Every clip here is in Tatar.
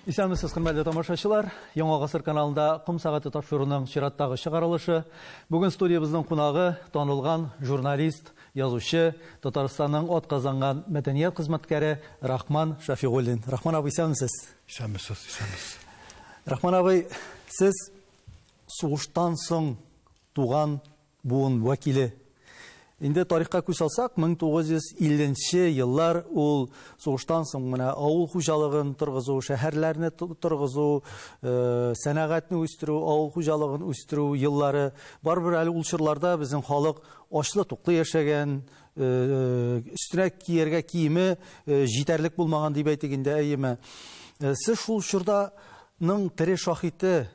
Исәнмесез, хөрмәтле тамашачылар. Яңа гасыр каналында Ком сәгате тапшыруының чираттагы чыгарылышы. Бүген студиябезнең кунагы танылган журналист, язучы, Татарстанның атказанган мәдәният хезмәткәре Рахман Шафигуллин. Рахман абый, исәнмесез. Исәнмесез, исәнмесез. Рахман абый, сез сугыштан соң туган буын вәкиле. Инде тарихка күз салсак, 1950 еллар ул сугыштан соң менә авыл хуҗалыгын торгызу, шәһәрләрне торгызу, сәнәгатьне үстерү, авыл хуҗалыгын үстерү еллары. Барыбер әле ул чорларда безнең халык ачлы-туклы яшәгән, өстенә кияргә киеме җитәрлек булмаган дип әйтик инде, әйеме. Сез шул чорданың тере шаһиты,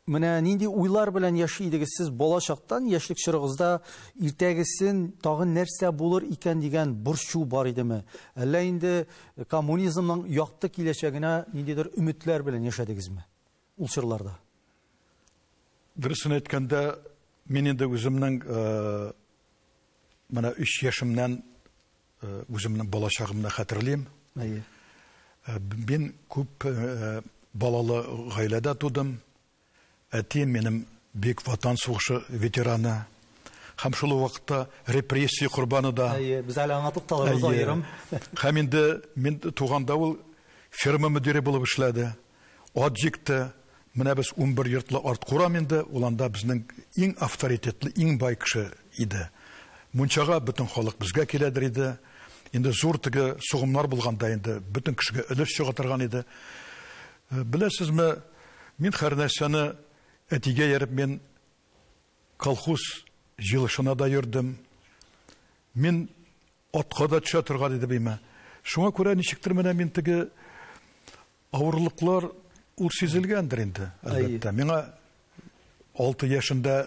менә нинди уйлар белән яши идегез сез бала чактан, яшьлек чорыгызда иртәгесен тагын нәрсә булыр икән дигән борчу бар идеме? Әллә инде коммунизмның якты киләчәгенә ниндидер өметләр белән яшәдегезме ул чорларда? Дөресен әйткәндә, мин инде үземнең менә 3 яшемнән үземнең бала чагымны хәтерлим. Әйе. Мин күп балалы гаиләдә тудым. Әтием минем Бөек Ватан сугышы ветераны. Һәм шул ук вакытта репрессия корбаны да. Әйе, без әле аңа тукталырбыз аерым. Һәм инде мин туганда ул ферма мөдире булып эшләде. Ат җикте. Менә без 11 йортлы арт курам инде, ул анда безнең иң авторитетлы, иң бай кеше иде. Мунчага бөтен халык безгә киләдер иде. Инде зур теге сугымнар булганда инде бөтен кешегә өлеш чыга торган иде. Беләсезме, мин һәр нәрсәне әтигә ияреп, мин колхоз җыелышына да йөрдем. Мин атка да төшә торган идем име. Шуңа күрә ничектер менә мин теге авырлыклар ул сизелгәндер инде, әлбәттә. Миңа 6 яшендә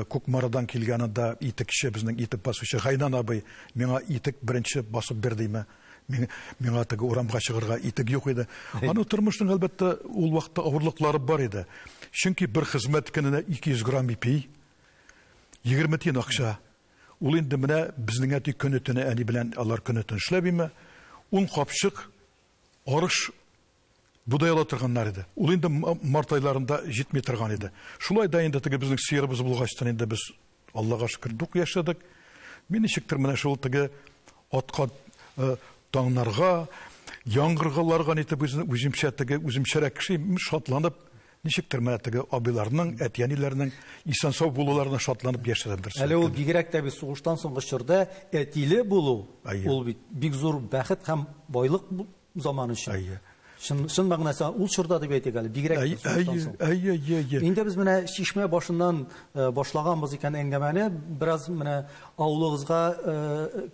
Кукмарадан килгәнендә итекче, безнең итек басучы Гайнан абый миңа итек беренче басып бирде име. Миңа теге урамга чыгарга итек юк иде. Аны тормышның әлбәттә ул вакытта авырлыклары бар иде. Чөнки бер хезмәт көненә 200 грамм ипи, 20 тиен акча. Ул инде менә безнең әти көне төне әни белән алар көне төне эшләп име. 10 капчык арыш бодай ала торганнар иде. Ул инде март айларында җитми торган иде. Шулай да инде теге безнең сыерыбыз булгачтан инде без Аллага шөкер тук яшәдек. Мин ничектер менә шул теге атка таңнарга, яңгыргаларга нитеп үземчә теге үземчәрәк кеше шатланып, ничектер менә теге абыйларның, әти-әниләрнең исән-сау булуларына шатланып яшәдем. Әле ул бигрәк тә бит сугыштан соңгы чорда әтиле булу, ул бит бик зур бәхет һәм байлык заман өчен. Чын мәгънәсе ул чорда дип әйтик әле, бигрәк тә сугыштан соң. Инде без менә чишмә башыннан башлаганбыз икән әңгәмәне, бераз менә авылыгызга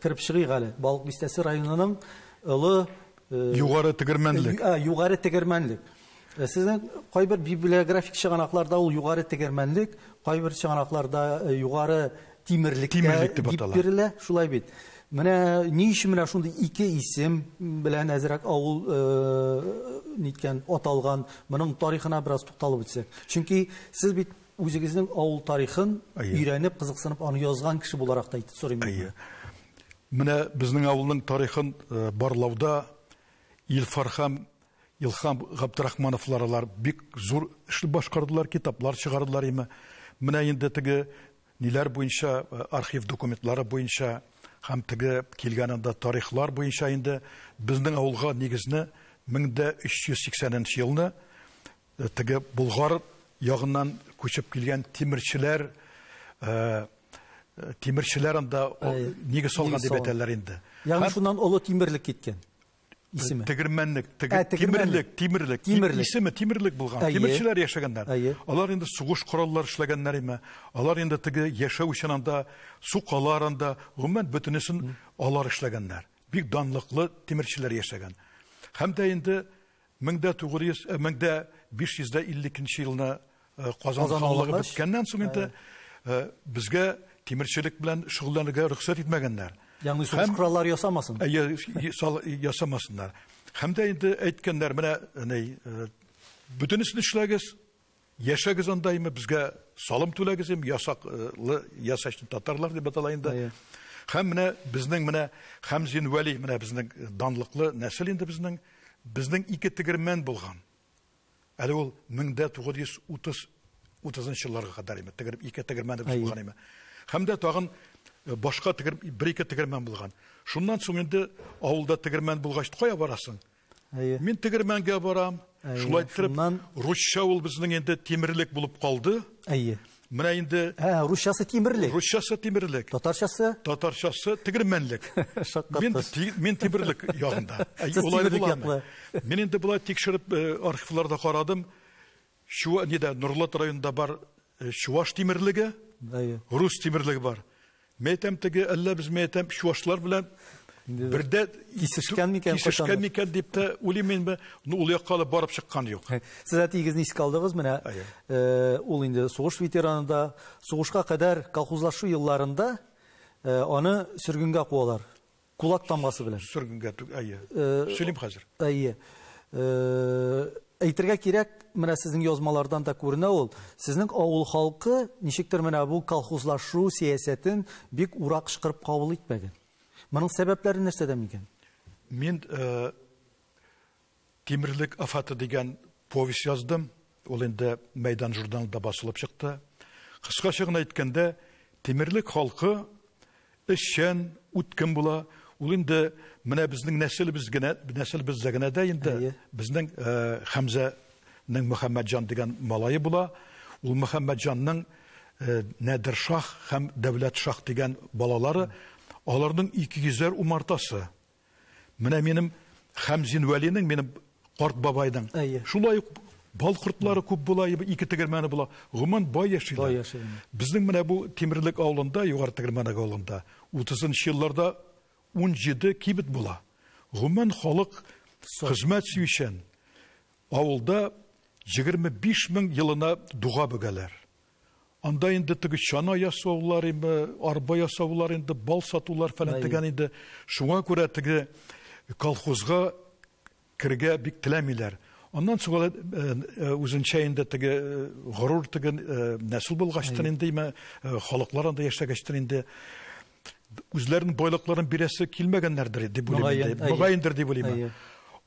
кереп чыгыйк әле. Балык Бистәсе районының Олы Югары Тегермәнлек. Югары Тегермәнлек. Сезнең кайбер библиографик чыганакларда ул Югары Тегермәнлек, кайбер чыганакларда Югары Тимерлек Тимерлек дип дип атала. бирелә, шулай бит. Менә ни өчен менә шундый ике исем белән әзрәк авыл ниткән аталган, моның тарихына бераз тукталып үтсәк. Чөнки сез бит үзегезнең авыл тарихын өйрәнеп, кызыксынып аны язган кеше буларак та әйтеп сорыйм. Менә безнең авылның тарихын барлауда Илфар һәм Илһам Габдрахмановлар алар бик зур эш башкардылар, китаплар чыгардылар име. Менә инде теге ниләр буенча, архив документлары буенча һәм теге килгән анда тарихлар буенча инде безнең авылга нигезне мең дә өч йөз сиксәненче елны теге Болгар ягыннан күчеп килгән тимерчеләр анда нигез салган дип әйтәләр инде. Ягъни шуннан Олы Тимерлек киткән исеме. Тегермәнлек, Тегермәнлек. Тимерлек, Тимерлек. Тимерлек. Исеме Тимерлек булган. Тимерчеләр яшәгәннәр. Алар инде сугыш кораллары эшләгәннәр име. Алар инде теге яшәү өчен анда сукалар анда, гомумән бөтенесен алар эшләгәннәр. Бик данлыклы тимерчеләр яшәгән. Һәм дә инде мең дә тугыз йөз, мең дә биш йөз дә илле икенче елны Казан Казан ханлыгы алынгач, беткәннән соң инде, безгә тимерчелек белән шөгыльләнергә рөхсәт итмәгәннәр. Ягъни сугыш кораллары ясамасын. Ясамасыннар. Һәм дә инде әйткәннәр, менә, бөтенесен эшләгез, яшәгез анда име, безгә салым түләгез име, ясаклы ясачны татарлар дип атала инде. Һәм менә безнең менә Хәмзин Вәли, менә безнең данлыклы нәсел инде безнең. Безнең 2 тегермән булган. Әле ул 1930 елларга кадәр име, 2 тегермәнебез булган име. Һәм дә тагын башка 1-2 тегермән булган. Шуннан соң инде авылда тегермән булгач кая барасың? Мин тегермәнгә барам. Шулай итеп, русча ул безнең инде тимерлек булып калды. Менә инде русчасы тимерлек. Русчасы тимерлек. Татарчасы? Татарчасы тегермәнлек. Мин тимерлек ягында. Улай буламы? Мин инде болай тикшереп архивларда карадым. Шу нидә Нурлат районында бар чуваш тимерлеге, рус тимерлеге бар. Мәйтәм теге әллә без мәйтәм чувашлар белән бердә кисешкән микән, кисешкән микән дип тә уйлыйм инде. Ул якка алып барып чыккан юк. Сез әтиегезне искә алдыгыз менә. Ул инде сугыш ветераны да, сугышка кадәр колхозлашу елларында аны сөргенгә куалар. Кулак тамгасы белән. Сөргенгә, әйе. Сөйлим хәзер. Әйе. Әйтергә кирәк, менә сезнең язмалардан да күренә ул. Сезнең авыл халкы ничектер менә бу колхозлашу сәясәтен бик ура кычкырып кабул итмәгән. Моның сәбәпләре нәрсәдә микән? Мин Тимерлек афаты дигән повесть яздым. Ул инде Мәйдан журналында басылып чыкты. Кыскача гына әйткәндә, Тимерлек халкы эшчән, үткен була. Ул инде менә безнең нәселебез генә, нәселебездә генә дә инде безнең Хәмзәнең Мөхәммәтҗан дигән малае була. Ул Мөхәммәтҗанның Нәдер Шах һәм Дәүләт Шах дигән балалары, аларның 200 умартасы. Менә минем Хәмзин Вәлинең, минем карт бабайның. Шулай ук бал кортлары күп була, 2 тегермәне була. Гомумән бай яшиләр. Безнең менә бу Тимерлек авылында, Югары Тегермәнек авылында 30 елларда 17 кибет була. Гомумән халык хезмәт сөючән. Авылда 25 мең елына дуга бөгәләр. Анда инде теге чана ясаулар, арба ясаулар инде, бал сатулар фәлән дигән инде. Шуңа күрә теге колхозга керергә бик теләмиләр. Аннан соң үзенчә инде теге горур теге нәсел булгачтыр инде, халыклар анда яшәгәчтер инде үзләренең байлыкларын бирәсе килмәгәннәрдер дип уйлыйм. Мөгаендер дип уйлыйм.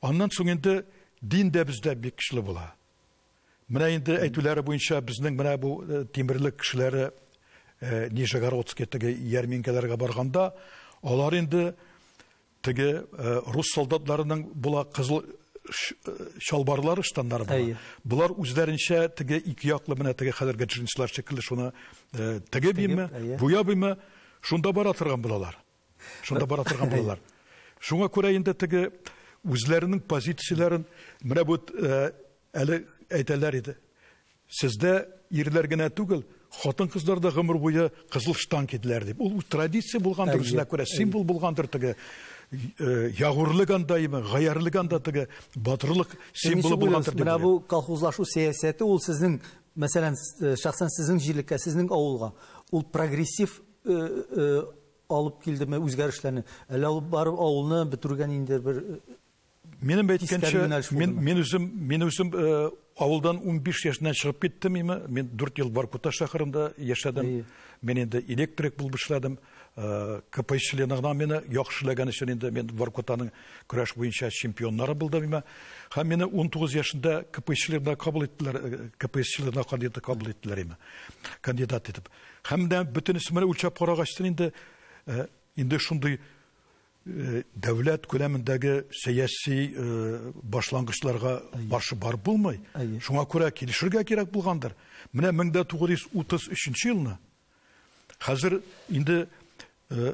Аннан соң инде дин дә бездә бик көчле була. Менә инде әйтүләре буенча безнең менә бу Тимерлек кешеләре Нижегородский теге ярминкәләргә барганда, алар инде теге рус солдатларының була кызыл чалбарлары, штаннары була. Булар үзләренчә теге ике яклы менә теге хәзерге джинслар шикелле шуны теге биме, буя биме, шунда бара торган булалар. Шунда бара торган булалар. Шуңа күрә инде теге үзләренең позицияләрен менә бу әле әйтәләр иде. Сездә ирләр генә түгел, хатын-кызлар да гомер буе кызыл штан киделәр дип. Ул традиция булгандыр, үзенә күрә символ булгандыр теге ягурлык анда, гаярлык анда теге батырлык символы булгандыр дип. Менә бу колхозлашу сәясәте ул сезнең, мәсәлән, шәхсән сезнең җирлеккә, сезнең авылга ул прогрессив алып килдеме үзгәрешләрне? Әллә ул барып авылны бетерүгә инде бер Минем әйткәнчә, мин үзем авылдан 15 яшеннән чыгып киттем име. Мин 4 ел Воркута шәһәрендә яшәдем. Мин инде электрик булып эшләдем. КП членына мине яхшы эшләгән өчен инде мин Воркутаның көрәш буенча чемпионнары булдым име. Һәм мине 19 яшендә КП членына кабул иттеләр, КП членына кандидат кабул иттеләр име. Кандидат итеп. Һәм дә бөтенесе менә үлчәп карагач инде инде шундый дәүләт күләмендәге сәяси башлангычларга башы бар булмый. Шуңа күрә килешергә кирәк булгандыр. Менә 1933 елны хәзер инде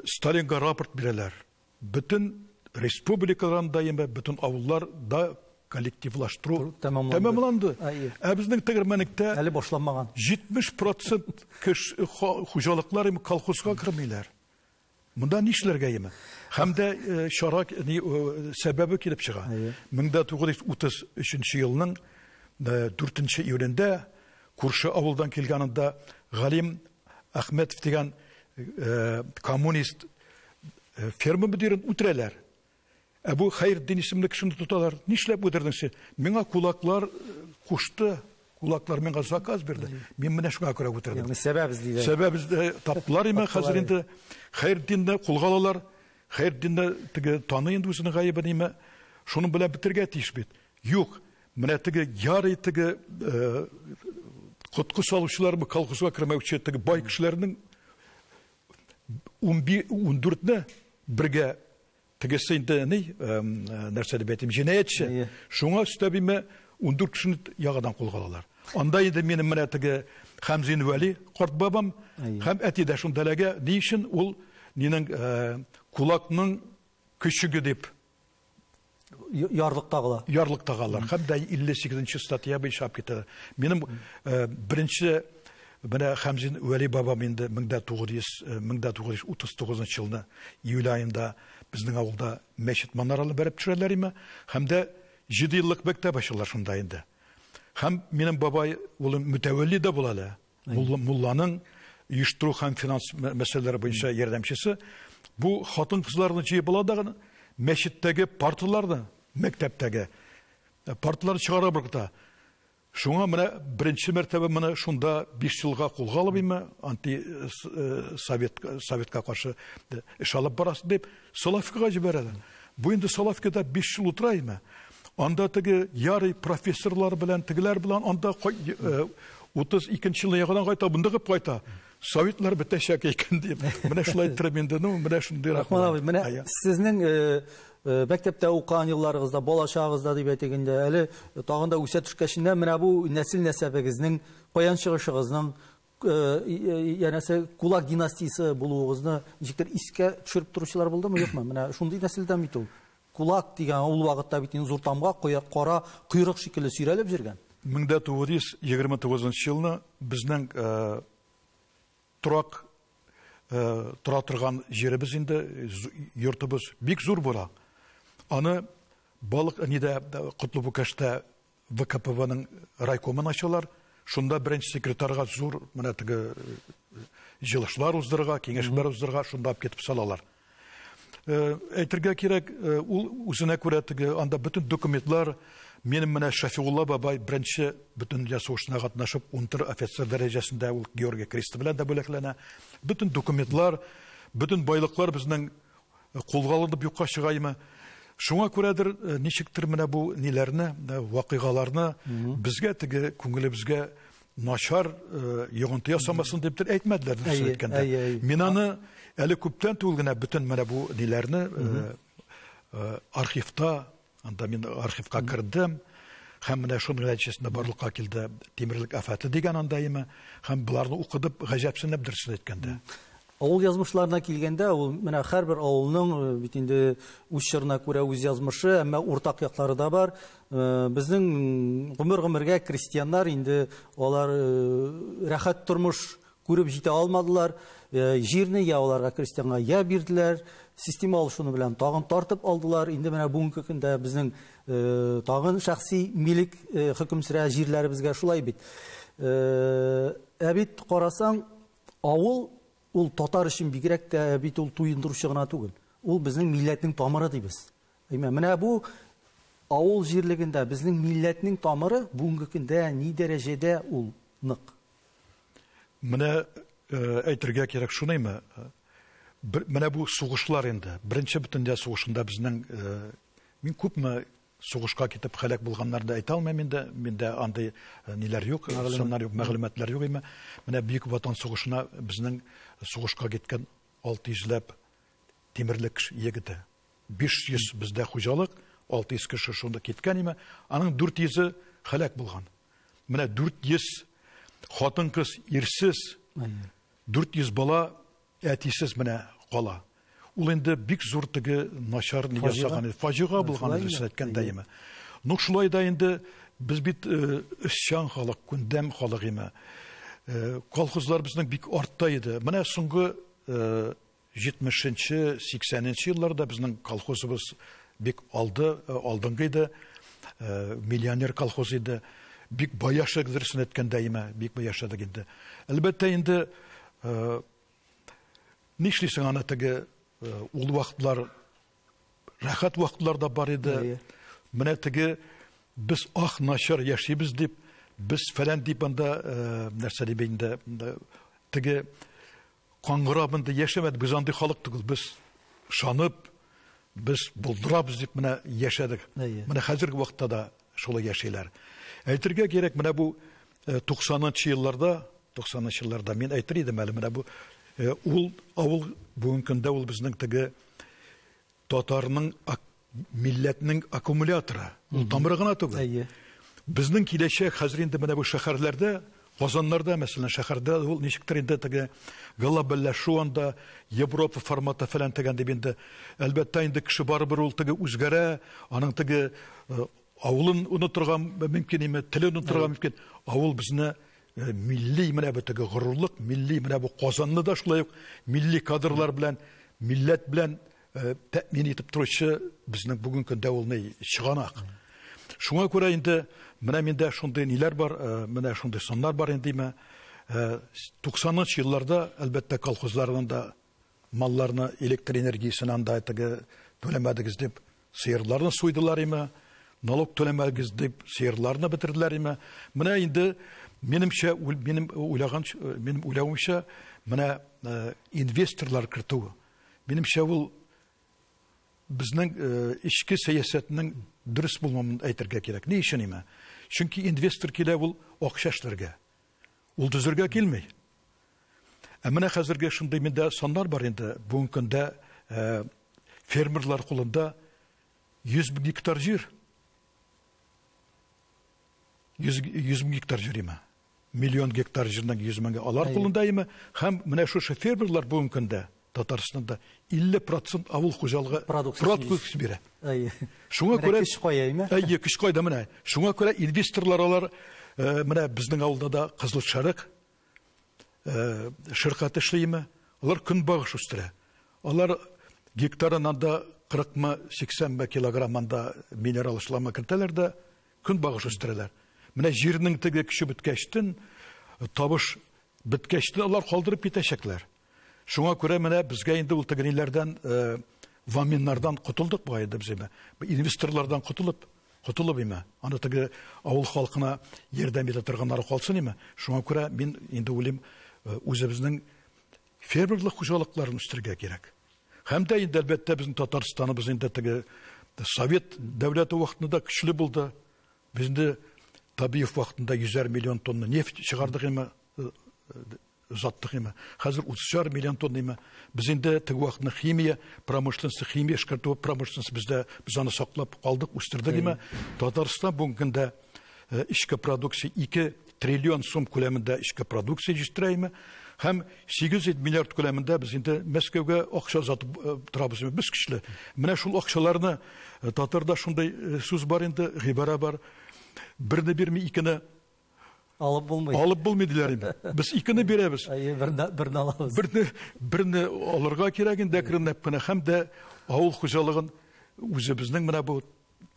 Сталинга рапорт бирәләр. Бөтен республикаларда, бөтен авылларда коллективлаштыру тәмамланды. Ә безнең Тегермәнектә әле башланмаган. 70% кеше хуҗалыклар колхозга кермиләр. Монда нишләргә яме? Һәм дә чара сәбәбе килеп чыга. 1933 елның 4 июлендә күрше авылдан килгәнендә Галим Әхмәтов дигән коммунист ферма мөдирен үтерәләр. Ә бу Хәйретдин исемле кешене тоталар. Нишләп үтердең син? Миңа кулаклар кушты. Кулаклар миңа заказ бирде. Мин менә шуңа күрә үтердем. Ягъни сәбәп эзлиләр. Сәбәп таптылар име хәзер инде Хәйретдинне кулга алалар. Хәйретдинне теге таный инде үзенең гаебен име. Шуның белән бетергә тиеш бит. Юк, менә теге ярый теге коткы салучылармы, колхозга кермәүче теге бай кешеләрнең 14-не бергә тегесе инде ни, нәрсә дип әйтим, җинаятьче. Шуңа өстәп име 14 кешене яңадан кулга алалар. Анда инде минем менә теге Хәмзин Вәли карт бабам һәм әти дә шунда эләгә. Ни өчен ул нинең кулакның көчеге дип ярлык тагыла. Ярлык тагалар. Һәм дә 58 статья буенча алып китәләр. Минем беренче менә Хәмзин Вәли бабам инде 1939 елны июль аенда безнең авылда мәчет манаралы бәреп төшерәләр име, һәм дә 7 еллык мәктәп ачалар шунда инде. Һәм минем бабай улым мөтәвәлли дә була әле. Мулланың оештыру һәм финанс мәсьәләләре буенча ярдәмчесе. Бу хатын-кызларны җыеп ала да мәчеттәге парталарны, мәктәптәге парталарны чыгара быркыта. Шуңа менә беренче мәртәбә менә шунда 5 елга кулга алып име, анти советка каршы эш алып барасың дип Соловкага җибәрәләр. Бу инде Соловкада 5 ел утыра име. Анда теге ярый профессорлар белән, тегеләр белән анда 32 елны яңадан кайта, бундыгып кайта. Советлар бетәчәк икән дип. Менә шулай иттереп инде, ну, менә шундый Рахман абый, менә сезнең мәктәптә укыган елларыгызда, бала чагыгызда дип әйтик инде, әле тагын да үсә төшкәчендә менә бу нәсел нәсәбегезнең, каян чыгышыгызның, янәсе кулак династиясе булуыгызны ничектер искә төшереп торучылар булдымы, юкмы? Менә шундый нәселдән бит ул. Кулак дигән ул вакытта бит инде зур тамга, кара койрык шикелле сөйрәлеп йөргән. 1929 елны безнең торак тора торган җиребез инде, йортыбыз бик зур була. Аны балык нидә Котлы-Бүкәштә ВКПБның райкомын ачалар. Шунда беренче секретарьга зур менә теге җыелышлар уздырырга, киңәшмәләр уздырырга шунда алып китеп салалар. Әйтергә кирәк, ул үзенә күрә теге анда бөтен документлар, минем менә Шәфигулла бабай беренче бөтендөнья сугышына катнашып, унтер офицер дәрәҗәсендә ул Георгий Кресты белән дә бүләкләнә. Бөтен документлар, бөтен байлыклар безнең кулга алынып юкка чыга име. Шуңа күрәдер, ничектер менә бу ниләрне, вакыйгаларны безгә теге күңелебезгә начар йогынты ясамасын диптер әйтмәделәр, дөресен әйткәндә. Мин аны әле күптән түгел генә бөтен менә бу ниләрне архивта, анда мин архивка кердем, һәм менә шуның нәтиҗәсендә барлыкка килде Тимерлек афәте дигән анда име, һәм боларны укыдып гаҗәпсенеп, дөресен әйткәндә. Авыл язмышларына килгәндә, ул менә һәрбер авылның бит инде үз чорына күрә үз язмышы, әмма уртак яклары да бар. Безнең гомер-гомергә крестьяннар инде алар рәхәт тормыш күреп җитә алмадылар. Җирне я аларга крестьянга я бирделәр, система алышыну белән тагын тартып алдылар. Инде менә бүгенге көндә безнең тагын шәхси милек хөкем сөрә җирләребезгә, шулай бит. Ә бит карасаң, авыл ул татар өчен бигрәк тә бит ул туендыручы гына түгел. Ул безнең милләтнең тамыры дибез. Әйме, менә бу авыл җирлегендә безнең милләтнең тамыры бүгенге көндә ни дәрәҗәдә ул нык? Менә әйтергә кирәк шуныймы? Менә бу сугышлар инде. Беренче бөтендөнья сугышында безнең мин күпме сугышка китеп һәлак булганнарны әйтә алмыйм инде. Миндә андый ниләр юк, саннар юк, мәгълүматлар юк име. Менә Бөек Ватан сугышына безнең сугышка киткән 600ләп тимерлек егете. 500 бездә хуҗалык, 600 кеше шунда киткән име. Аның 400-е һәлак булган. Менә 400 хатын-кыз ирсез, 400 бала әтисез менә кала. Ул инде бик зур теге начар ни ясаган, фаҗига булган дөресен әйткәндә име. Ну шулай да инде без бит эшчән халык, күндәм халык име. Колхозлар безнең бик артта иде. Менә соңгы 70-нче, 80-нче елларда безнең колхозыбыз бик алдынгы иде. Миллионер колхоз иде. Бик бай яшәдек, дөресен әйткәндә име, бик бай яшәдек инде. Әлбәттә инде нишлисең аны теге ул вакытлар, рәхәт вакытлар да бар иде. Менә теге без ах начар яшибез дип, без фәлән дип анда нәрсә дип инде теге каңгырап инде яшәмәдек, без андый халык түгел, без ышанып, Без булдырабыз дип менә яшәдек. Менә хәзерге вакытта да шулай яшиләр. Әйтергә кирәк, менә бу 90-нчы елларда, 90-нчы елларда мин әйтер идем әле, менә бу ул авыл бүгенге көндә ул безнең теге татарның милләтнең аккумуляторы. Ул тамыры гына түгел. Безнең киләчәк хәзер инде менә бу шәһәрләрдә, Казаннарда, мәсәлән, шәһәрдә ул ничектер инде теге глобальләшү анда, Европа форматы фәлән дигән дип инде, әлбәттә инде кеше барыбер ул теге үзгәрә, аның теге авылын онытырга мөмкин име, телен онытырга мөмкин. Авыл безне милли менә бу теге горурлык, милли менә бу Казанны да шулай ук милли кадрлар белән, милләт белән тәэмин итеп торучы безнең бүгенге көндә ул ни чыганак. Шуңа күрә инде менә миндә шундый ниләр бар, менә шундый саннар бар инде, 90-нчы елларда әлбәттә колхозларның да малларны электр энергиясен анда теге түләмәдегез дип сыерларны суйдылар име, налог түләмәдегез дип сыерларны бетерделәр име. Менә инде минемчә, минем уйлаган, минем уйлавымча, менә инвесторлар кертү, минемчә ул безнең эчке сәясәтнең дөрес булмавын әйтергә кирәк. Ни өчен име? Чөнки инвестор килә ул акча эшләргә. Ул төзергә килми. Ә менә хәзерге шундый миндә саннар бар инде. Бүгенге көндә фермерлар кулында 100 мең гектар җир. 100 мең гектар җир име? Миллион гектар җирнең 100 меңе алар кулында име? Һәм менә шушы фермерлар бүгенге көндә Татарстанда 50% авыл хуҗалыгы продукциясе бирә. Шуңа күрә көч кая име? Әйе, көч кайда менә. Шуңа күрә инвесторлар алар менә безнең авылда да Кызыл Шәрык ширкәте эшлиме? Алар көнбагыш үстерә. Алар гектарынан да 40-мы, 80-ме килограмман да минерал ашлама кертәләр дә көнбагыш үстерәләр. Менә җирнең теге көче беткәчтен, табыш беткәчтен алар калдырып китәчәкләр. Шуңа күрә менә безгә инде ул тегениләрдән, ваминнардан котылдык бугай инде без инде. Инвесторлардан котылып, котылып име. Аны теге авыл халкына ярдәм итә торганнары калсын име. Шуңа күрә мин инде уйлыйм, үзебезнең фермерлык хуҗалыкларын үстерергә кирәк. Һәм дә инде әлбәттә безнең Татарстаныбыз инде теге Совет дәүләте вакытында көчле булды. Без инде Табиев вакытында 100 миллион тонна нефть чыгардык име, узаттык име. Хәзер 34 миллион тонна име. Без инде теге вакытны химия промышленности, химия эшкәртү промышленности бездә, без аны саклап калдык, үстердек име. Татарстан бүгенге көндә эчке продукция 2 триллион сум күләмендә эчке продукция җитештерә име. Һәм 800 миллиард күләмендә без инде Мәскәүгә акча озатып торабыз име. Без көчле. Менә шул акчаларны татарда шундый сүз бар инде, гыйбарә бар. Берне бирми, икене алып булмый. Алып булмый диләр инде. Без икене бирәбез. Әйе, берне алабыз. Берне алырга кирәк инде әкренләп кенә һәм дә авыл хуҗалыгын үзебезнең менә бу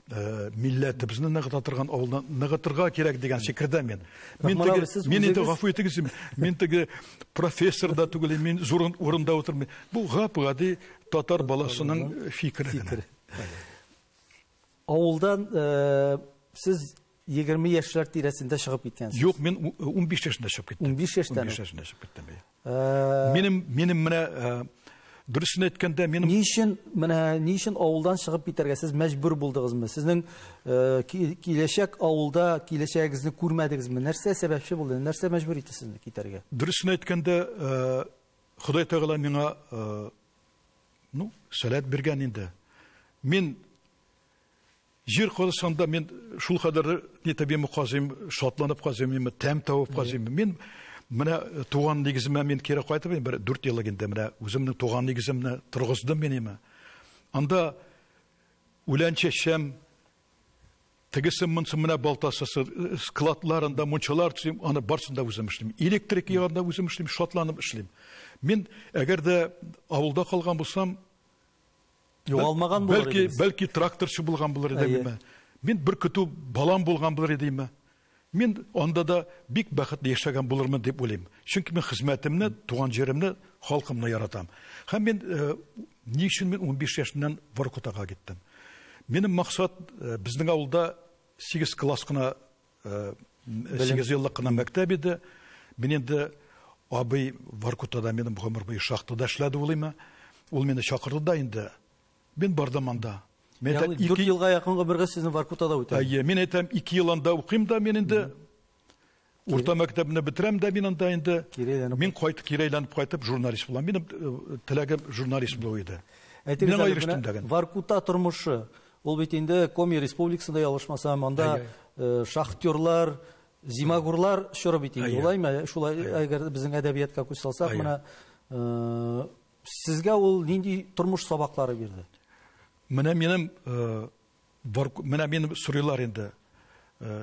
милләтебезне ныгыта торган авылны ныгытырга кирәк дигән фикердә мин. Мин Рахман теге, абый, сез мин инде үзегез гафу итегез, мин теге профессор да түгел, мин зур урында утырмыйм. Бу гап-гади татар баласының фикере генә. Фикере. Авылдан сез 20 яшьләр тирәсендә чыгып киткәнсез. Юк, мин 15 яшендә чыгып киттем. 15 яшьтән 15 үк? яшендә чыгып киттем, әйе. Минем менә дөресен әйткәндә, минем Ни өчен, менә ни өчен авылдан чыгып китәргә сез мәҗбүр булдыгызмы? Сезнең киләчәк авылда киләчәгегезне күрмәдегезме? Нәрсә сәбәпче булды? Нәрсә мәҗбүр итте сезне китәргә? Дөресен әйткәндә, Ходай Тәгалә миңа сәләт биргән инде. Мин җир казысанда мин шул кадәр ни табим казыйм, шатланып казыйм, мин тәм табып казыйм. Мин менә туган нигеземә мин кире кайтып, мин бер 4 еллык инде менә үземнең туган нигеземне торгыздым мин име. Анда үлән чәчәм, тегесе монсы менә балтасы, складларында мунчалар төзим, аны барысын да үзем эшлим. Электрик ягында үзем эшлим, шатланып эшлим. Мин әгәр дә авылда калган булсам, Югалмаган булыр идегез. Бәлки тракторчы булган булыр идем Әйе. мин. Мин бер көтү балам булган булыр идем. Мин анда да бик бәхетле яшәгән булырмын дип уйлыйм. Чөнки мин хезмәтемне, туган җиремне, халкымны яратам. Һәм мин ни өчен мин 15 яшемнән Воркутага киттем? Минем максат, безнең авылда 8 класс кына, 8 еллык кына мәктәп иде. Мин инде абый Воркутада минем гомер буе шахтада эшләде улыймы. Ул мине чакырды да инде. Мин бардым анда. Мин әйтәм, Ягъни 4 елга якын гомергә сезнең Воркутада үтә. Әйе, мин әйтәм, 2 ел анда укыйм да мин инде урта мәктәпне бетерәм дә мин анда инде. Мин кайт кире әйләнеп кайтып журналист булам. Минем теләгем журналист булу иде. Әйтегез әле, менә Воркута тормышы, ул бит инде Коми республикасында ялгышмасам, анда шахтерлар, зимагурлар чоры бит инде. Улаймы? Шулай, әгәр безнең әдәбиятка күз салсак, менә сезгә ул нинди тормыш сабаклары бирде? Менә минем, менә минем сорыйлар инде.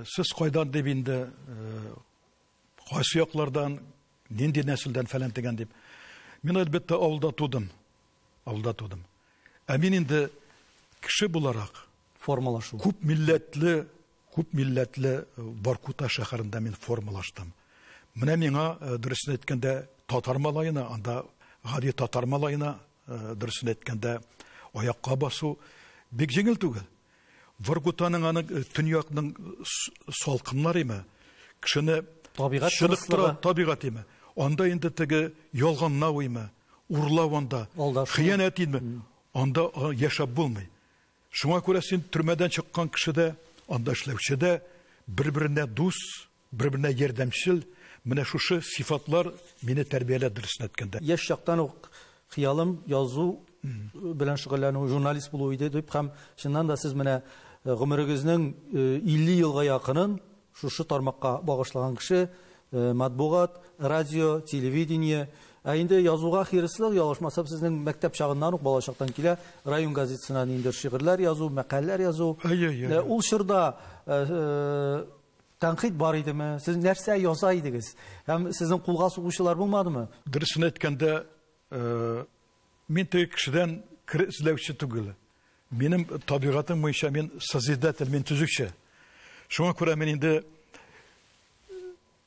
Сез кайдан дип инде, кайсы яклардан, нинди нәселдән фәлән дигән дип. Мин әлбәттә авылда тудым. Авылда тудым. Ә мин инде кеше буларак формалашу. Күп милләтле Воркута шәһәрендә мин формалаштым. Менә миңа, дөресен әйткәндә, татар малаена, анда гади татар малаена, дөресен әйткәндә, аякка басу бик җиңел түгел. Воркутаның аны төньякның салкыннары име, кешене табигать чыныктыра, табигать име. Анда инде теге ялганлау име, урлау анда, хыянәт име, анда яшәп булмый. Шуңа күрә син төрмәдән чыккан кеше дә, анда эшләүче дә бер-беренә дус, бер-беренә ярдәмчел. Менә шушы сифатлар мине тәрбияләде, дөресен әйткәндә. Яшь чактан ук хыялым язу белән шөгыльләнү, журналист булу иде дип, һәм чыннан да сез менә гомерегезнең 50 елга якынын шушы тармакка багышлаган кеше, матбугат, радио, телевидение. Ә инде язуга хирыслык, ялгышмасам, сезнең мәктәп чагыннан ук, бала чактан килә, район газетасына ниндидер шигырьләр язу, мәкаләләр язу. Ул чорда тәнкыйть бар идеме? Сез нәрсә яза идегез? Һәм сезнең кулга сугучылар булмадымы? Дөресен әйткәндә, мин теге кешедән кер эзләүче түгел. Минем табигатым буенча мин созидатель, мин төзүче. Шуңа күрә мин инде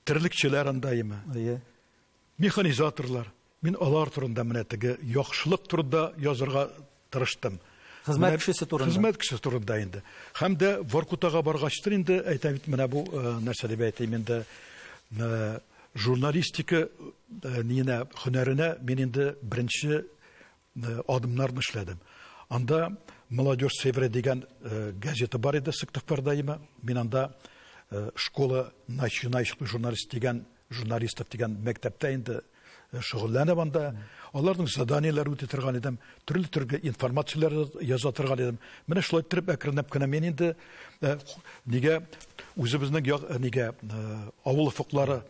терлекчеләр анда име. Механизаторлар. Мин алар турында менә теге яхшылык турында язырга тырыштым. Хезмәт кешесе турында. Хезмәт кешесе турында инде. Һәм дә Воркутага баргачтыр инде, әйтәм бит, менә бу нәрсә дип әйтәм инде, журналистика ниенә, һөнәренә мин инде беренче адымнарны эшләдем. Анда Молодежь Севера дигән газета бар иде, Сыктывкарда име. Мин анда школа начинающих журналист дигән, журналистов дигән мәктәптә инде шөгыльләнеп анда, аларның заданиеләре үтә торган идем, төрле-төрле информацияләр яза торган идем. Менә шулай итеп әкренләп кенә мин инде нигә үзебезнең як, нигә авыл офыклары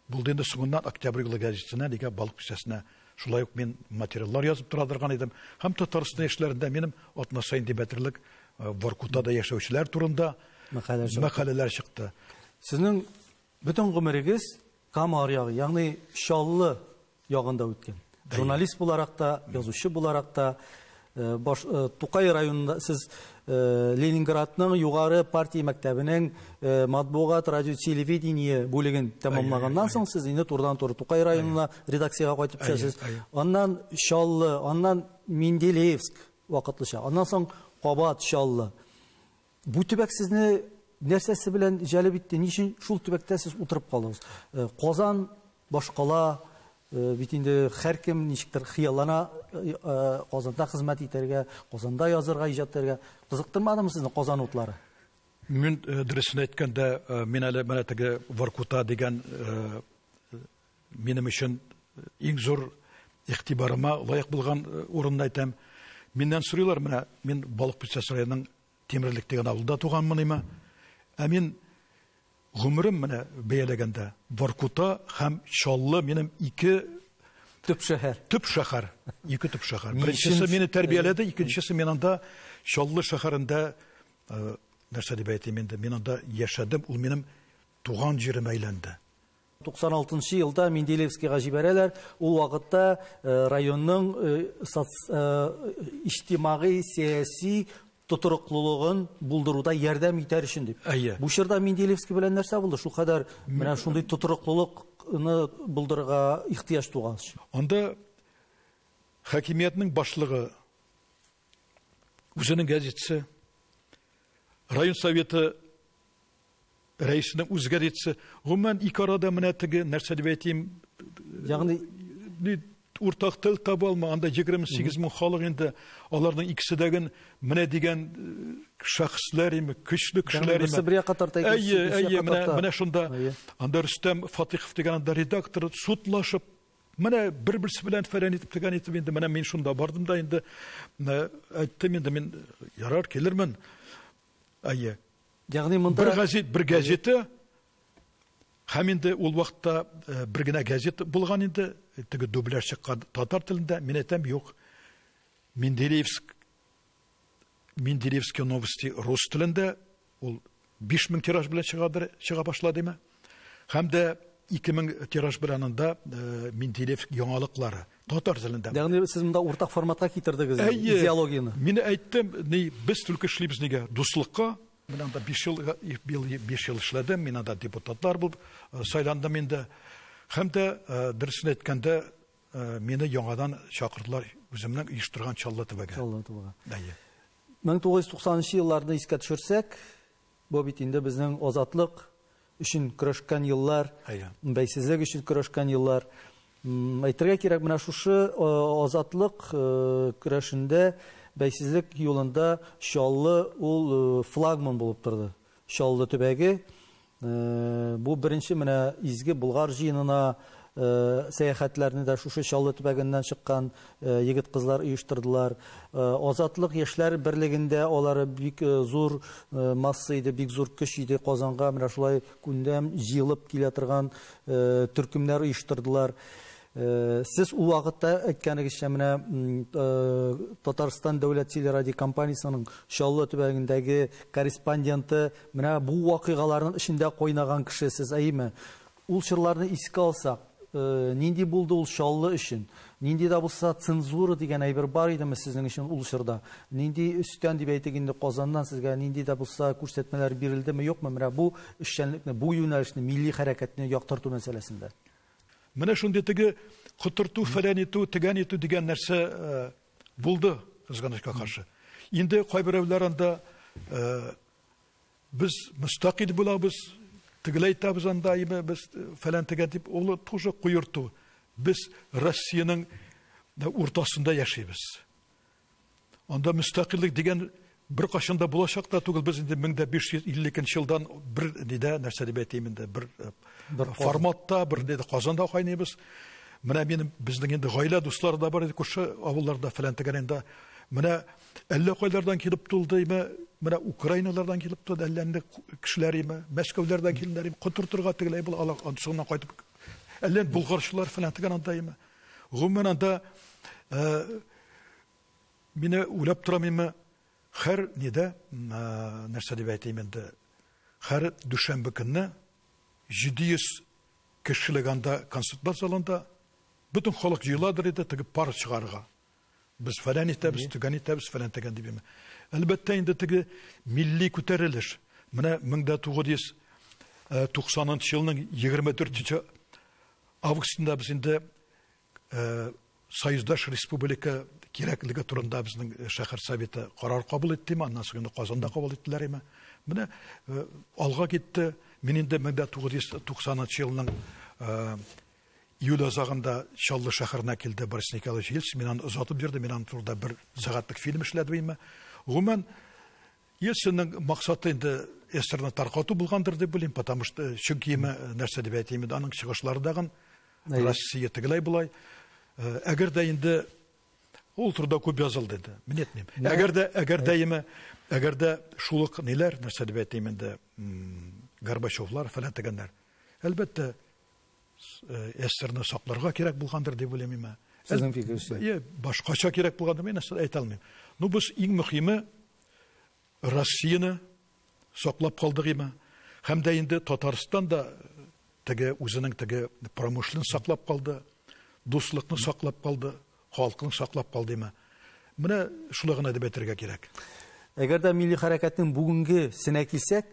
булды инде соңыннан Октябрь юлы газетасына, нигә Балык бистәсенә шулай ук мин материаллар язып тора торган идем. Һәм Татарстан яшьләрендә минем атна саен дип әйтерлек Воркутада яшәүчеләр турында мәкаләләр чыкты. Сезнең бөтен гомерегез Кама аръягы, ягъни Чаллы ягында үткән. Журналист буларак та, язучы буларак та, Тукай районында сез Ленинградның югары партия мәктәбенең матбугат, радио, телевидение бүлеген тәмамлаганнан соң сез инде турыдан-туры Тукай районына редакциягә кайтып төшәсез. Аннан Чаллы, аннан Менделеевск вакытлыча, аннан соң кабат Чаллы. Бу төбәк сезне нәрсәсе белән җәлеп итте? Ни өчен шул төбәктә сез утырып калдыгыз? Казан, башкала, бит инде һәркем ничектер хыяллана Казанда хезмәт итәргә, Казанда язырга, иҗат итәргә. Кызыктырмадымы сезне Казан утлары? Мин дөресен әйткәндә, мин әле менә теге Воркута дигән минем өчен иң зур игътибарыма лаек булган урынны әйтәм. Миннән сорыйлар, менә мин Балык Бистәсе районының Тимерлек дигән авылда туганмын име. Ә мин гомерем менә бәяләгәндә Воркута һәм Чаллы минем ике төп шәһәр. Төп шәһәр, ике төп шәһәр. Беренчесе мине тәрбияләде, икенчесе мин анда Чаллы шәһәрендә, нәрсә дип әйтим инде, мин анда яшәдем, ул минем туган җиремә әйләнде. Туксан алтынчы елда Менделеевскийга җибәрәләр. Ул вакытта районның иҗтимагый, сәяси тотрыклылыгын булдыруда ярдәм итәр өчен дип. Бу чорда Менделеевский белән нәрсә булды? Шул кадәр менә шундый тотрыклылыкны булдырырга ихтыяҗ туган. Анда хакимиятнең башлыгы үзенең газетасы, район советы рәисенең үз газетасы. Гомумән, ике арада менә теге нәрсә дип әйтим, Ягъни ни Уртак тел таба алмый, анда 28 мең халык инде, аларның икесе дәген менә дигән шәхесләр име, көчле кешеләр име. Берсе бер якка тарта, икенчесе икенче якка тарта. Менә шунда анда Рөстәм Фатыйхов дигән анда редактор судлашып, менә бер-берсе белән фәлән итеп тегән итеп инде менә мин шунда бардым да инде әйттем инде мин ярар килермен. Әйе. Ягъни монда бер газет, бер газета һәм инде ул вакытта бер генә газета булган инде, теге дубляж чыккан татар телендә, мин әйтәм, юк. Менделеевск, Менделеевские новости рус телендә, ул 5000 тираж белән чыгадыр, чыга башлады име. Һәм дә 2000 тираж белән анда Менделеевск яңалыклары татар телендә. Ягъни сез монда уртак форматка китердегез идеологияне. Мин әйттем, ни, без только эшлибез нигә? Дуслыкка. Мин анда 5 ел, 5 ел эшләдем, мин анда депутатлар булып сайландым инде. Һәм дә, дөресен әйткәндә, мине яңадан чакырдылар үземнең оештырган Чаллы төбәгә. Чаллы төбәгә. Әйе. 1990 елларны искә төшерсәк, бу бит инде безнең азатлык өчен көрәшкән еллар, бәйсезлек өчен көрәшкән еллар. Әйтергә кирәк, менә шушы азатлык көрәшендә, бәйсезлек юлында Чаллы ул флагман булып торды. Чаллы төбәге, бу беренче менә изге Болгар җыенына сәяхәтләрне дә шушы Чаллы төбәгеннән чыккан егет-кызлар оештырдылар. Азатлык яшьләр берлегендә алары бик зур масса иде, бик зур көч иде. Казанга менә шулай күндәм җыелып килә торган төркемнәр оештырдылар. Сез ул вакытта әйткәнегезчә менә Татарстан дәүләт телерадиокомпаниясенең Чаллы төбәгендәге корреспонденты, менә бу вакыйгаларның эчендә кайнаган кеше сез, әйеме? Ул чорларны искә алсак, нинди булды ул Чаллы өчен? Нинди дә булса цензура дигән әйбер бар идеме сезнең өчен ул чорда? Нинди өстән дип әйтик инде Казаннан сезгә нинди дә булса күрсәтмәләр бирелдеме, юкмы? Менә бу эшчәнлекне, бу юнәлешне, милли хәрәкәтне яктырту мәсьәләсендә. Менә шундый теге котырту, фәлән итү, тегән итү дигән нәрсә булды, кызганычка каршы. Инде кайберәүләр анда без мөстәкыйль булабыз, тегеләй әйтәбез анда, име, без фәлән тегән дип, ул тоже куерту. Без Россиянең уртасында яшибез. Анда мөстәкыйльлек дигән бер кашында булачак та түгел. Без инде 1552 елдан бер нидә, нәрсә дип әйтим инде, бер форматта, бер нидә Казанда кайныйбыз. Менә минем, безнең инде гаилә дуслары да бар иде, күрше авылларда фәлән тегән инде. Менә әллә кайлардан килеп тулды, име, менә Украиналардан килеп тулды, әллә инде кешеләр име, Мәскәүләрдән килделәр име, котыртырга тегеләй була, алар анда соңыннан кайтып, әллә инде булгарчылар фәлән тегән анда име. Гомумән анда, мине уйлап торам име, һәр нидә, нәрсә дип әйтим инде, һәр дүшәмбе көнне 700 кешелек анда концертлар залында бөтен халык җыеладыр иде, теге пар чыгарырга. Без фәлән итәбез, төгән итәбез, фәлән тегән дип име. Әлбәттә инде теге милли күтәрелеш. Менә мең дә тугыз йөз туксанынчы елның егерме дүртенче августында без инде Союздаш республика кирәклеге турында безнең шәһәр советы карар кабул итте, аннан соң инде Казанда кабул иттеләр име. Менә алга китте. Мин инде мең дә тугыз йөз туксанынчы елның июль азагында Чаллы шәһәренә килде Борис Николаевич Ельцин. Мин аны озатып йөрдем, мин аның турында бер сәгатьлек фильм эшләдем име. Гомумән, Ельцинның максаты инде СССРны таркату булгандыр дип уйлыйм, потому что чөнки име, нәрсә дип әйтим инде, аның чыгышлары дагын Россия тегеләй болай. Әгәр дә инде ул турыда күп язылды инде, мин әйтмим. Әгәр дә, әгәр дә име, әгәр дә шул ук ниләр, нәрсә дип әйтим инде, Горбачевлар фәлән дигәннәр. Әлбәттә, СССРны сакларга кирәк булгандыр дип уйлыйм име. Сезнең фикерегезчә? Е, башкача кирәк булгандыр, мин нәрсә әйтә алмыйм. Ну, без иң мөһиме Россияне саклап калдык име. Һәм дә инде Татарстан да теге үзенең теге промышленность саклап калды, дуслыкны саклап калды, халкын саклап калды име. Менә шулай гына дип әйтергә кирәк. Әгәр дә милли хәрәкәтнең бүгенге сенә килсәк,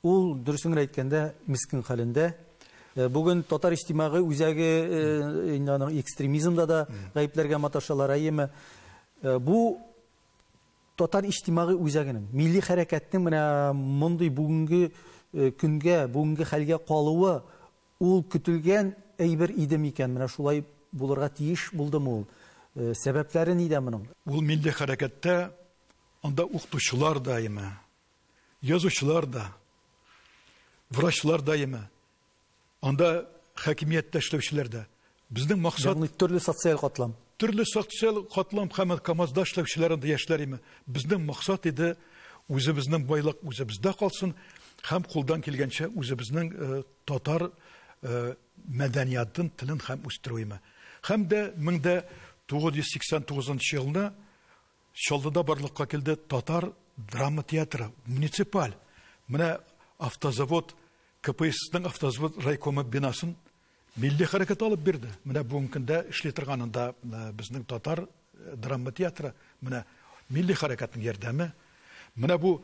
ул дөресен генә әйткәндә мискин хәлендә. Бүген Татар иҗтимагый үзәге инде аның экстремизмда да гаепләргә маташалар, әйеме? Бу Татар иҗтимагый үзәгенең, милли хәрәкәтнең менә мондый бүгенге көнгә, бүгенге хәлгә калуы ул көтелгән әйбер иде микән? Менә шулай булырга тиеш булдымы ул? Сәбәпләре нидә моның? Ул милли хәрәкәттә анда укытучылар да име, язучылар да, врачлар да име, анда хакимияттә эшләүчеләр дә. Безнең максат Ягъни төрле социаль катлам. Төрле социаль катлам һәм КАМАЗда эшләүчеләр анда яшьләр име. Безнең максат иде үзебезнең байлык үзебездә калсын һәм кулдан килгәнчә үзебезнең татар мәдәниятын, телен һәм үстерү име. Һәм дә 1989 елны Чаллыда барлыкка килде татар драма театры, муниципаль. Менә автозавод, КПССның автозавод райкомы бинасын милли хәрәкәт алып бирде. Менә бүгенге көндә эшли торганында безнең татар драма театры, менә милли хәрәкәтнең ярдәме. Менә бу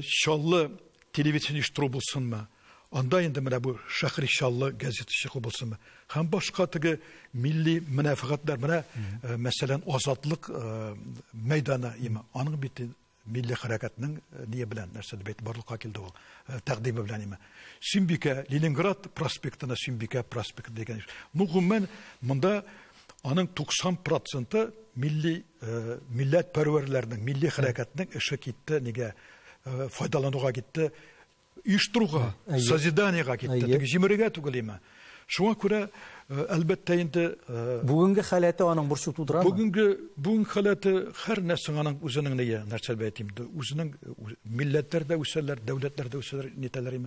Чаллы телевидение оештыру булсынмы? Анда инде менә бу Шәһри Чаллы газеты чыгу булсынмы? Һәм башка теге милли мәнфәгатьләр, менә мәсәлән Азатлык мәйданы име, аның бит милли хәрәкәтнең ние белән нәрсә дип әйтеп барлыкка килде ул, тәкъдиме белән име. Сөембикә, Ленинград проспектына Сөембикә проспекты дигән. Ну, гомумән, монда аның 90% милли милләт пәрвәрләрнең, милли хәрәкәтнең эше китте, нигә файдалануга китте, оештыруга, созиданиега китте, теге җимерергә түгел име. Шуңа күрә, әлбәттә инде, бүгенге халәте аның борчу тудырамы? Бүгенге халәте һәр нәрсә аның үзенең нее, нәрсә дип әйтим, үзенең милләтләр дә үсәләр, дәүләтләр дә үсәләр, нитәләр име.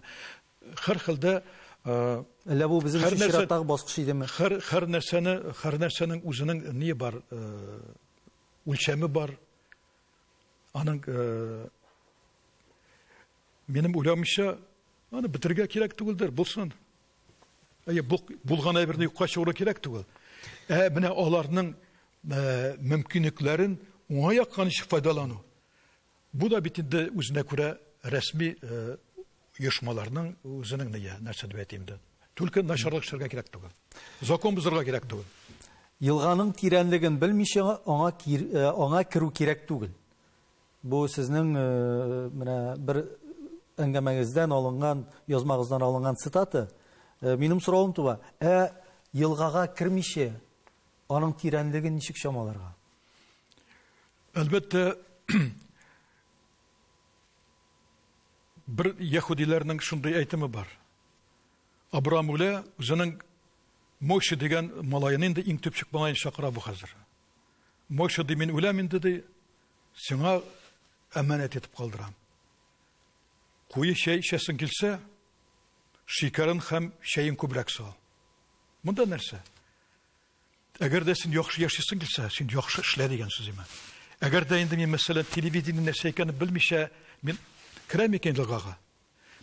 Һәр хәлдә, Әллә бу безнең өчен чираттагы баскыч идеме? Һәр нәрсәне, һәр нәрсәнең үзенең ние бар, үлчәме бар. Аның минем уйлавымча, аны бетерергә кирәк түгелдер, булсын. Әйе, булган әйберне юкка чыгару кирәк түгел. Ә менә аларның мөмкинлекләрен уңай якка ничек файдалану. Бу да бит инде үзенә күрә рәсми оешмаларның үзенең нее, нәрсә дип әйтим инде. Түлке начарлык эшләргә кирәк түгел. Закон бозарга кирәк түгел. Елганың тирәнлеген белмичә аңа керү кирәк түгел. Бу сезнең менә бер әңгәмәгездән алынган, язмагыздан алынган цитата. Минем соравым туа. Ә елгага кермичә аның тирәнлеген ничек чамаларга? Әлбәттә, бер яһүдиләрнең шундый әйтеме бар. Абрам үлә, үзенең Мойша дигән малаен инде иң төпчек малаен чакыра бу хәзер. Мойша ди, мин үләм инде ди, сиңа әманәт итеп калдырам. Куе чәй эчәсең килсә, шикәрен һәм чәен күбрәк сал. Монда нәрсә? Әгәр дә син яхшы яшисең килсә, син яхшы эшлә дигән сүз име. Әгәр дә инде мин, мәсәлән, телевидение нәрсә икәнен белмичә, мин керәм икән елгага.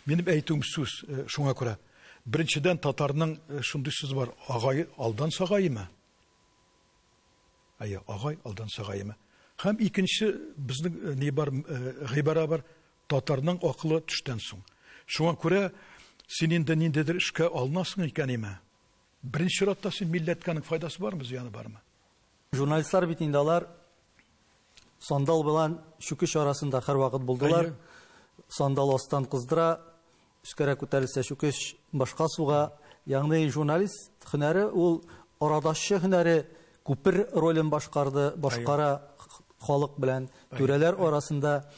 Минем әйтүем сүз шуңа күрә. Беренчедән, татарның шундый сүзе бар: агай алдан сагаймы? Әйе, агай алдан сагаймы? Һәм икенче безнең ни бар, гыйбара бар: татарның акылы төштән соң. Шуңа күрә син инде ниндидер эшкә алынасың икән име? Беренче чиратта син милләткә аның файдасы бармы, зыяны бармы? Журналистлар бит инде алар сандал белән чүкеч арасында һәрвакыт булдылар. Сандал астан кыздыра, өскәрәк күтәрелсә чүкеч башка суга. Ягъни журналист һөнәре ул арадашчы һөнәре, күпер ролен башкарды, башкара халык белән түрәләр арасында.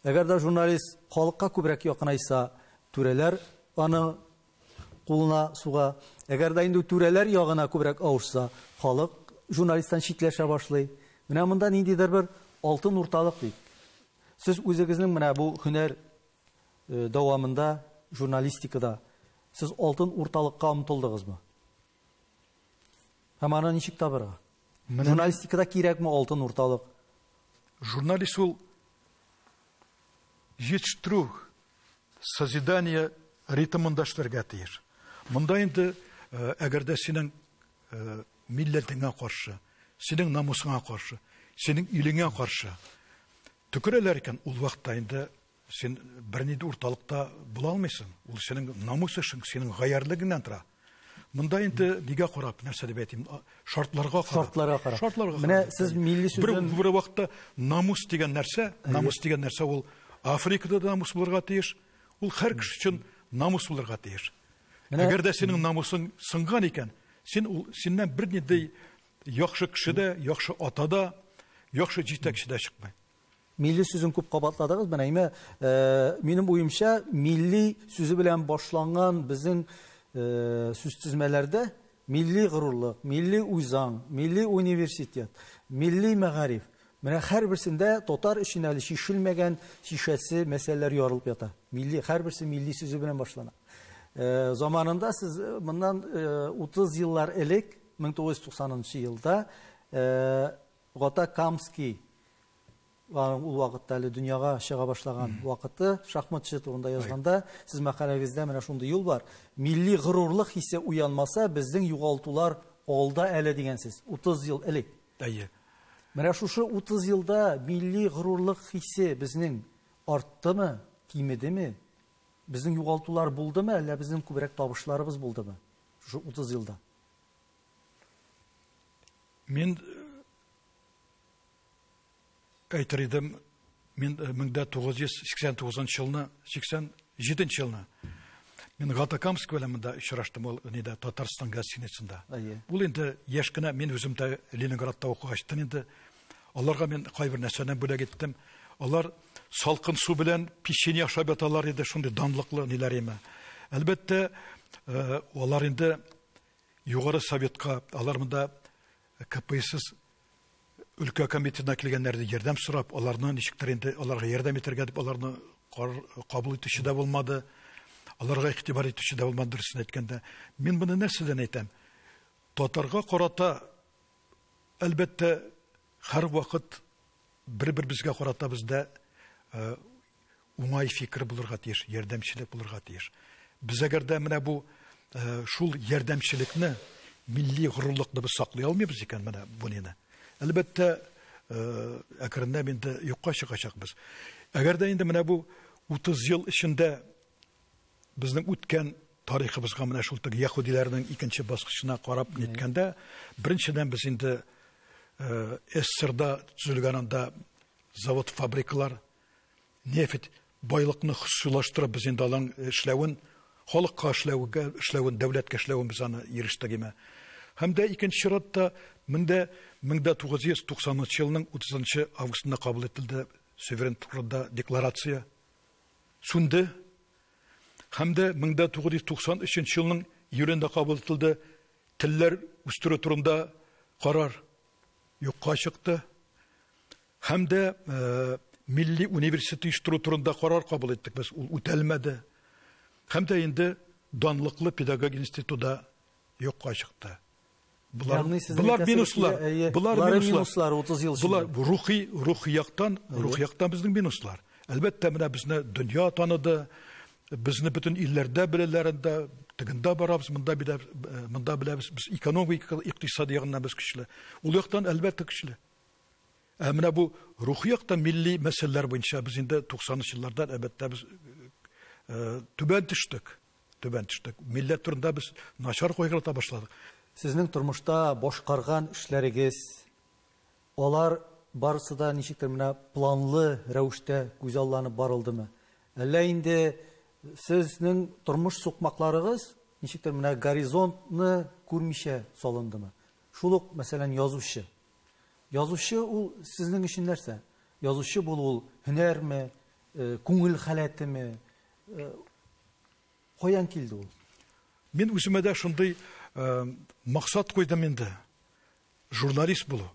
Әгәр дә журналист халыкка күбрәк якынайса, түрәләр аны кулына суга. Әгәр дә инде түрәләр ягына күбрәк авышса, халык журналисттан читләшә башлый. Менә монда ниндидер бер алтын урталык бит. Сез үзегезнең менә бу һөнәр дәвамында журналистикада сез алтын урталыкка омтылдыгызмы? Һәм аны ничек табырга? Журналистикада кирәкме алтын урталык? Журналист ул җитештерү, созидание ритмында эшләргә тиеш. Монда инде, әгәр дә синең милләтеңә каршы, синең намусыңа каршы, синең илеңә каршы төкерәләр икән, ул вакытта инде син бернинди урталыкта була алмыйсың. Ул синең намус эшең, синең гаярлыгыңнан тора. Монда инде нигә карап, нәрсә дип әйтим, шартларга карап. Шартларга карап. Шартларга Менә карап. сез милли сүзен Бер вакытта намус дигән нәрсә, намус дигән нәрсә ул Африкада да намус булырга тиеш, ул һәр кеше өчен намус булырга тиеш. Менә Әгәр дә синең намусың сынган икән, Син ул синнән бернинди яхшы кеше дә, яхшы ата да, яхшы җитәкче дә чыкмый. Милли сүзен күп кабатладыгыз. Менә әйме, минем уемча, милли сүзе белән башланган безнең сүз тезмәләрдә милли горурлык, милли үзаң, милли университет, милли мәгариф. Менә һәрберсендә татар өчен әле чишелмәгән, чишәсе мәсьәләләр ярылып ята. Милли, һәрберсе милли сүзе белән башлана. Заманында сез моннан 30 еллар элек, 1990 елда Гата Камский, ул вакытта әле дөньяга чыга башлаган вакыты, шахматчы турында язганда, сез мәкаләгездә менә шундый юл бар. Милли горурлык хисе уянмаса, безнең югалтулар алда әле дигәнсез. 30 ел элек. Әйе. Менә шушы 30 елда милли горурлык хисе безнең арттымы, кимедеме? Безнең югалтулар булдымы, әллә безнең күбрәк табышларыбыз булдымы? Шушы 30 елда. Мин әйтер идем, мин 1989 елны, 87 елны мин Гата Камский белән монда очраштым, ул нидә, Татарстан гостиницасында. Ул инде яшь кенә, мин үзем дә Ленинградта укыгачтын инде. Аларга мин кайбер нәрсәне бүләк иттем. Алар салкын су белән печенье ашап яталар иде, шундый данлыклы ниләр име. Әлбәттә, алар инде Югары Советка, алар монда КПСС өлкә комитетына килгәннәр иде, ярдәм сорап, аларны ничектер инде аларга ярдәм итәргә дип аларны кабул итүче дә булмады. Аларга игътибар итүче дә булмады, дөресен әйткәндә. Мин моны нәрсәдән әйтәм? Татарга карата, әлбәттә, һәрвакыт бер-беребезгә карата бездә уңай фикер булырга тиеш, ярдәмчелек булырга тиеш. Без әгәр дә менә бу шул ярдәмчелекне, милли горурлыкны без саклый алмыйбыз икән, менә бу нине. Әлбәттә, әкренләп инде юкка чыгачакбыз. Әгәр дә инде менә бу 30 ел эчендә безнең үткән тарихыбызга менә шул теге яһүдиләрнең икенче баскычына карап ниткәндә, беренчедән без инде СССРда төзелгән анда завод, фабрикалар, нефть байлыкны хосусыйлаштырып без инде алың эшләвен, халыкка эшләүгә, эшләвен, дәүләткә эшләвен без аны ирештек име. Һәм дә икенче чиратта меңдә 1990 елның 30 августында кабул ителде суверен турында декларация. Сүнде. Һәм дә 1993 елның июлендә кабул ителде телләр үстерү турында карар юкка чыкты. Һәм дә милли университет оештыру турында карар кабул иттек без, ул үтәлмәде. Һәм дә инде данлыклы педагогик институтта юкка чыкты. Булар, булар минуслар, булар минуслар 30 ел. Булар рухи яктан, рухи яктан безнең минуслар. Әлбәттә, менә безне дөнья таныды, безне бөтен илләрдә беләләрендә, тегендә барабыз, монда беләбез, монда беләбез, без экономика, икътисади ягыннан без көчле. Ул яктан әлбәттә көчле. Ә менә бу рухи яктан милли мәсьәләләр буенча без инде 90 еллардан әлбәттә без түбән төштек. Түбән төштек. Милләт турында без начар кайгырта башладык. Сезнең тормышта башкарган эшләрегез, алар барысы да ничектер менә планлы рәвештә күзалланып барылдымы? Әллә инде сезнең тормыш сукмакларыгыз ничектер менә горизонтны күрмичә салындымы? Шул ук, мәсәлән, язучы. Язучы ул сезнең өчен нәрсә? Язучы булу ул һөнәрме, күңел халәтеме? Каян килде ул? Мин үземә дә шундый максат куйдым инде. Журналист булу.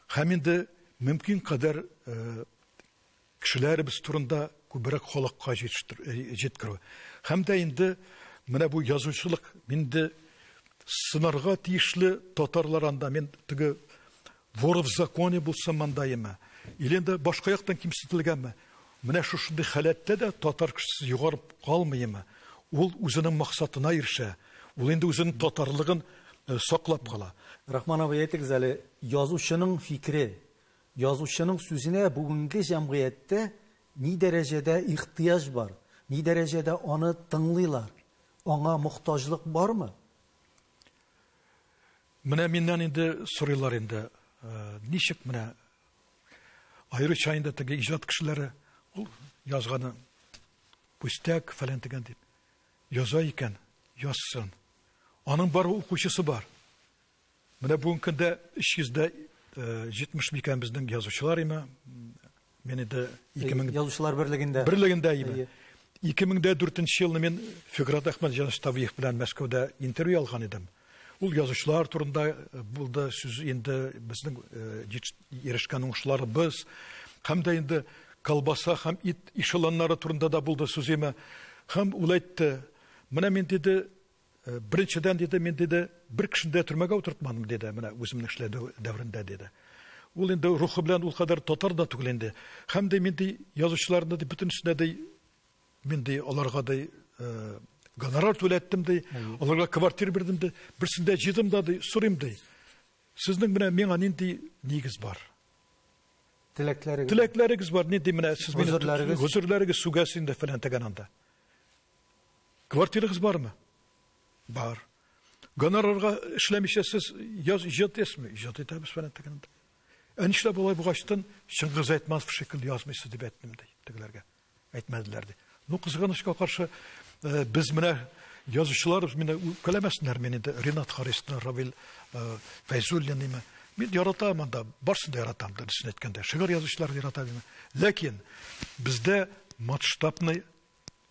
Һәм инде мөмкин кадәр кешеләребез турында күбрәк халыкка җиткерү. Һәм дә инде менә бу язучылык инде сынарга тиешле татарлар анда мин теге вор в законе булсам монда или инде башка яктан кимсетелгәнме? Менә шушындый халәттә дә татар кешесе югарып калмыймы? Ул үзенең максатына ирешә. Ул инде үзенең татарлыгын саклап кала. Рахман абый, әйтегез әле, язучының фикере, язучының сүзенә бүгенге җәмгыятьтә ни дәрәҗәдә ихтыяҗ бар, ни дәрәҗәдә аны тыңлыйлар, аңа мохтаҗлык бармы? Менә миннән инде сорыйлар инде, ничек менә аеруча инде теге иҗат кешеләре ул язганы пустяк фәлән дигән дип. Яза икән, язсын. Аның бар укучысы бар. Менә бүгенге көндә 370 микән безнең язучылар име. Мин инде 2000 Язучылар берлегендә. Берлегендә име. 2004 елны мин Фиграт Әхмәтҗанович Тавиев белән Мәскәүдә интервью алган идем. Ул язучылар турында булды сүз инде, безнең ирешкән уңышларыбыз һәм дә инде колбаса һәм ит эшелоннары турында да булды сүз име. Һәм ул әйтте, менә мин диде, беренчедән диде, мин диде, бер кешене дә төрмәгә утыртмадым диде, менә үземнең эшләү дәверендә диде. Ул инде рухы белән ул кадәр татар да түгел инде. Һәм дә мин ди язучыларны ди бөтенесенә ди мин ди аларга ди гонорар түләттем ди, аларга квартира бирдем ди, берсендә җыйдым да ди, сорыйм ди. Сезнең менә миңа нинди нигез бар? Теләкләрегез. Теләкләрегез бар, нинди менә сез мине гозерләрегез, гозерләрегез сүгәсез инде фәлән тәгән анда. Квартирагыз бармы? Бар. Гонорарга эшләмичә сез яз иҗат итәсезме? Иҗат итәбез фәлән тәгән анда. Ә нишләп болай булгачтын Чыңгыз Айтматов шикелле язмыйсыз дип әйттем ди тегеләргә. Әйтмәделәр ди. Ну, кызганычка каршы, без менә язучыларыбыз мине үпкәләмәсеннәр, мин инде Ринат Харисны, Равил Фәйзуллинны мин яратам анда, барысын да яратам, дөресен әйткәндә. Шигырь язучыларны яратам. Ләкин бездә масштабный,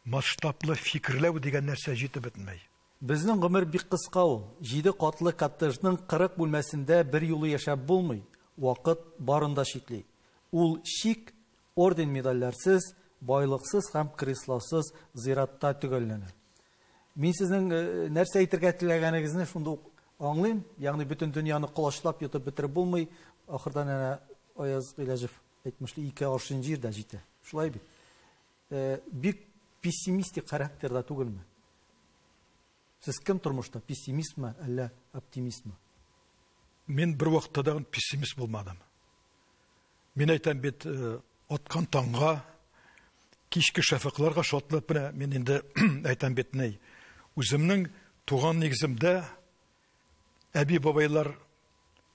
масштаблы фикерләү дигән нәрсә җитеп бетмәй. Безнең гомер бик кыска ул. 7 катлы коттеджның 40 бүлмәсендә бер юлы яшәп булмый. Вакыт барын да чикли. Ул чик орден медальләрсез, байлыксыз һәм креслосыз зиратта төгәлләнә. Мин сезнең нәрсә әйтергә теләгәнегезне шунда ук аңлыйм. Ягъни бөтен дөньяны колачлап йотып бетереп булмый. Ахырдан әнә Аяз Гыйләҗев әйтмешли, 2 аршин җир дә җитә. Шулай бит. Бик пессимистик характерда түгелме? Сез кем тормышта, пессимистмы, әллә оптимистмы? Мин бер вакытта да пессимист булмадым. Мин әйтәм бит, аткан таңга, кичке шәфәкъларга шатлып, менә мин инде әйтәм бит, ни, үземнең туган нигеземдә әби бабайлар,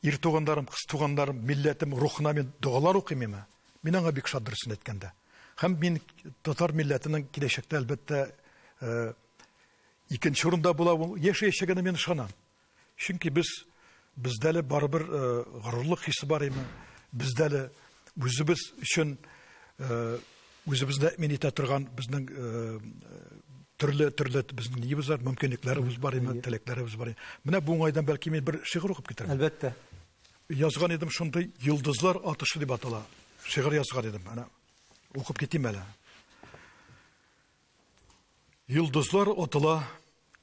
ир туганнарым, кыз туганнарым, милләтем рухына мин догалар укыйм име? Мин аңа бик шат, дөресен әйткәндә. Һәм мин татар милләтенең киләчәктә әлбәттә икенче урында була, ул яшәячәгенә мин ышанам. Чөнки бездә әле барыбер горурлык хисе бар име? Бездә әле үзебез өчен, үзебезне тәэмин итә торган безнең төрле-төрле безнең нигебез бар, мөмкинлекләребез бар име, теләкләребез бар име. Менә бу уңайдан бәлки мин бер шигырь укып китерәм. Әлбәттә. Язган идем шундый Йолдызлар атышы дип атала. Шигырь язган идем. Әнә укып китим әле. Йолдызлар атыла,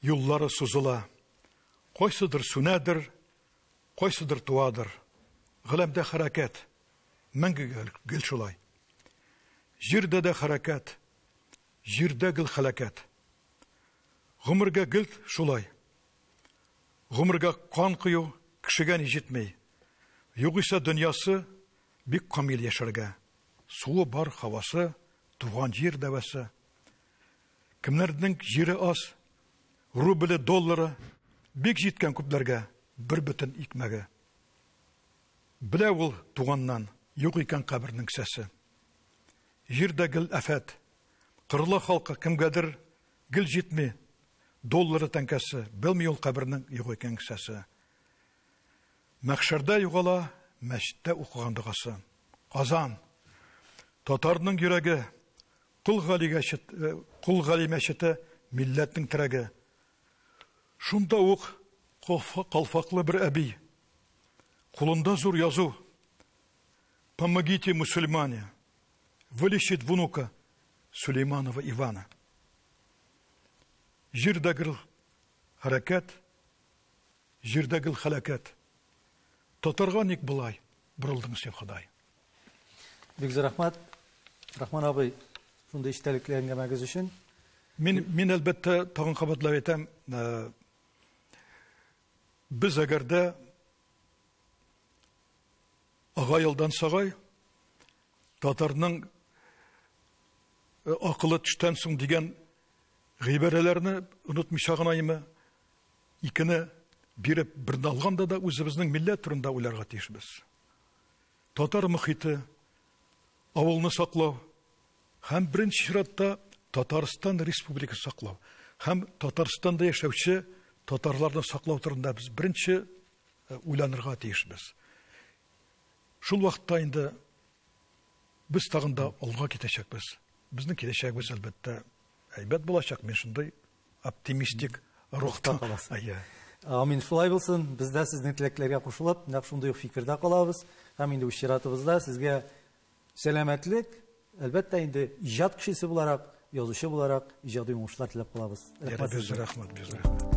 юллары сузыла. Кайсыдыр сүнәдер, кайсыдыр туадыр. Галәмдә хәрәкәт, мәңге гел шулай. Җирдә дә хәрәкәт, җирдә гел хәләкәт. Гомергә гел шулай. Гомергә кан кою кешегә ни җитми. Югыйсә дөньясы бик камил яшәргә. Суы бар, һавасы, туган җир дәвасы. Кемнәрнең җире аз, рубле, доллары бик җиткән күпләргә бер бөтен икмәге. Белә ул туганнан, юк икән кабернең кесәсе. Җирдә гел афәт. Кырлы халкы кемгәдер гел җитми. Доллары тәңкәсе, белми ул кабернең юк икән кесәсе. Мәхшәрдә югала, мәчеттә укыган догасы. Казан. Татарның йөрәге, Кол Галигә Кол Гали мәчете милләтнең терәге. Шунда ук калфаклы бер әби. Кулында зур язу. Помогите, мусульмане, вылечить внука Сулейманова Ивана. Җирдә гел хәрәкәт, җирдә гел хәләкәт. Татарга ник болай борылдың син, Ходай? Бик зур рәхмәт, Рахман абый, шундый эчтәлекле әңгәмәгез өчен. Мин әлбәттә тагын кабатлап әйтәм, без әгәр дә ага елдан сагай татарның акылы төштән соң дигән гыйбарәләрне онытмыйча гына име, икене биреп берне алганда да үзебезнең милләт турында уйларга тиешбез. Татар мөхите, авылны саклау һәм беренче чиратта Татарстан Республикасы саклау һәм Татарстанда яшәүче татарларны саклау турында без беренче уйланырга тиешбез. Шул вакытта инде без тагын да алга китәчәкбез. Безнең киләчәгебез, әлбәттә, әйбәт булачак. Мин шундый оптимистик рухта каласыз. Амин, шулай булсын. Без дә сезнең теләкләргә кушылып, нәкъ шундый ук фикердә калабыз. Һәм инде үз чиратыбызда сезгә сәламәтлек, әлбәттә инде иҗат кешесе буларак, язучы буларак иҗади уңышлар теләп калабыз. Рәхмәт, рәхмәт, рәхмәт.